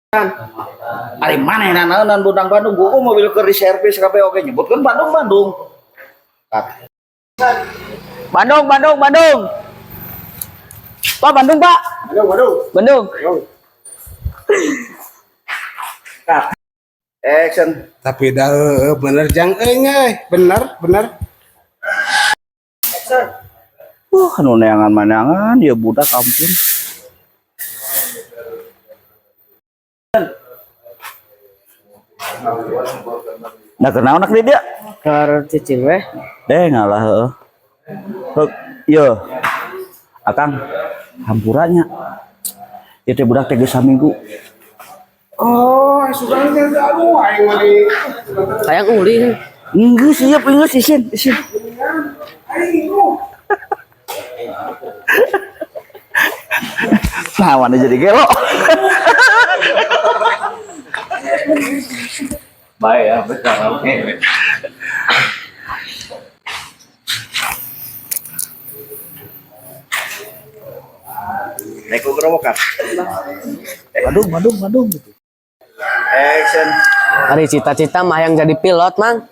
Ari maneh naonan budang Bandung, gua mobil keur di servis kabeh oge nyebutkeun Bandung Bandung. Cut. Bandung, Bandung, Bandung. Pak, Bandung, Pak. Bandung, Bandung. Bandung. Cut. Action. Tapi dah bener jang euy euy. Bener, bener. Action. Nu neangan maneangan dia budak ampun. Nah, kenaon nak di dia? Keur cicing weh. Deh ngalah heueuh. Heuk, ieu. Akang hampuranya. Ieu teh budak teh geus saminggu. Oh, sugan teh aduh aing mah di Hayang ulin. Geus ieu geus isin, isin. Aing uh. Nah, mana jadi gelo. Baik ya, betul. Oke. Naik ke gerobokan. Bandung, Bandung, Bandung gitu. Action. Ari cita-cita mah hayang jadi pilot, Mang.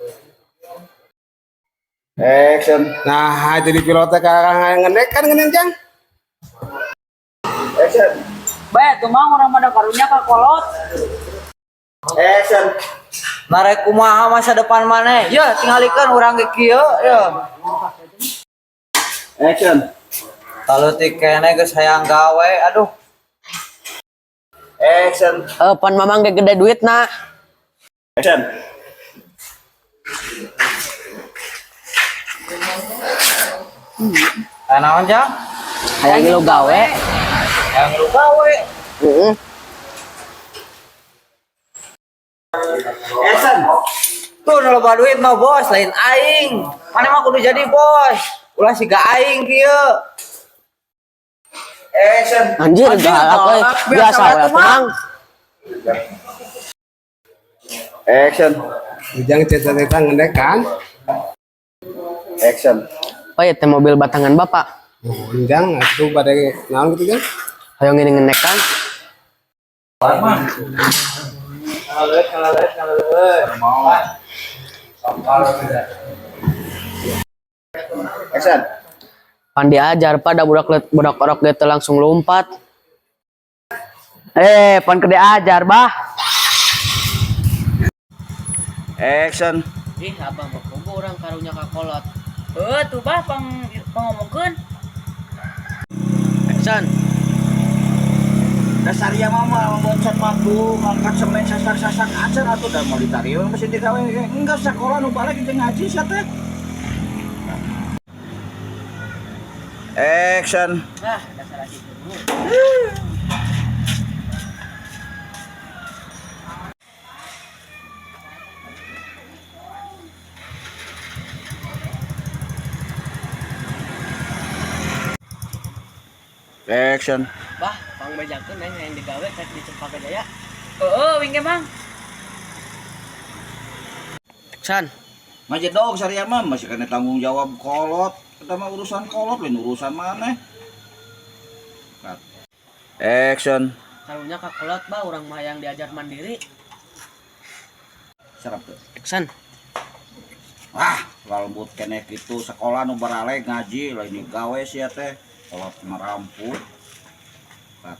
Action. Nah, jadi pilot teh kakak ngendek kan ngenen jang. Action. Bae, tuh Mang urang mah da karunya ka kolot. Action. Narek kumaha masa depan maneh? Ya, tingalikeun urang ge kieu ya. Action. Kalau tikene geus hayang gawe, aduh. Action. Pan Mamang ge gede duitna. Action. Aya naon jang? Hayang ngilu gawe. Hayang lu gawe. Heeh. Action. Tuh nu loba duit mah bos, lain aing. Maneh mah kudu jadi bos. Ulah siga aing kieu. Action. Anjir, galak euy. Biasa we atuh, Mang. Action. Ujang cita-cita ngendek kan. Action. Oh ya, teh mobil batangan Bapak. Oh, jang atuh bade naon gitu jang. Hayang ngini ngenek kan. Action. Pan diajar pada budak budak orok ge teu langsung lompat. Pan ke diajar, Bah. Action. Ih, abang mah bogo urang karunya ka kolot. Heuh, tuh bah pang pangomongkeun. Action. Dasar ya mama boncet waktu ngangkat semen sasak-sasak acan atuh dan mau ditarik mesin digawe enggak sekolah nu balik jeung ngaji sia teh. Action. Ah, dasar lagi dulu. Action. Bah, pang bejakeun aing hayang digawe rek di Cempaka Jaya. Heeh, wing ge Mang. Action. Ngajedog saria mah masih kena tanggung jawab kolot. Kita mah urusan kolot lain urusan maneh. Cut. Action. Karunya ka kolot, Bah, urang mah hayang diajar mandiri. Serap tuh. Action. Wah, lembut keneh kitu sekolah nu barale ngaji lain digawe sia teh. Kolot meramput. Cut.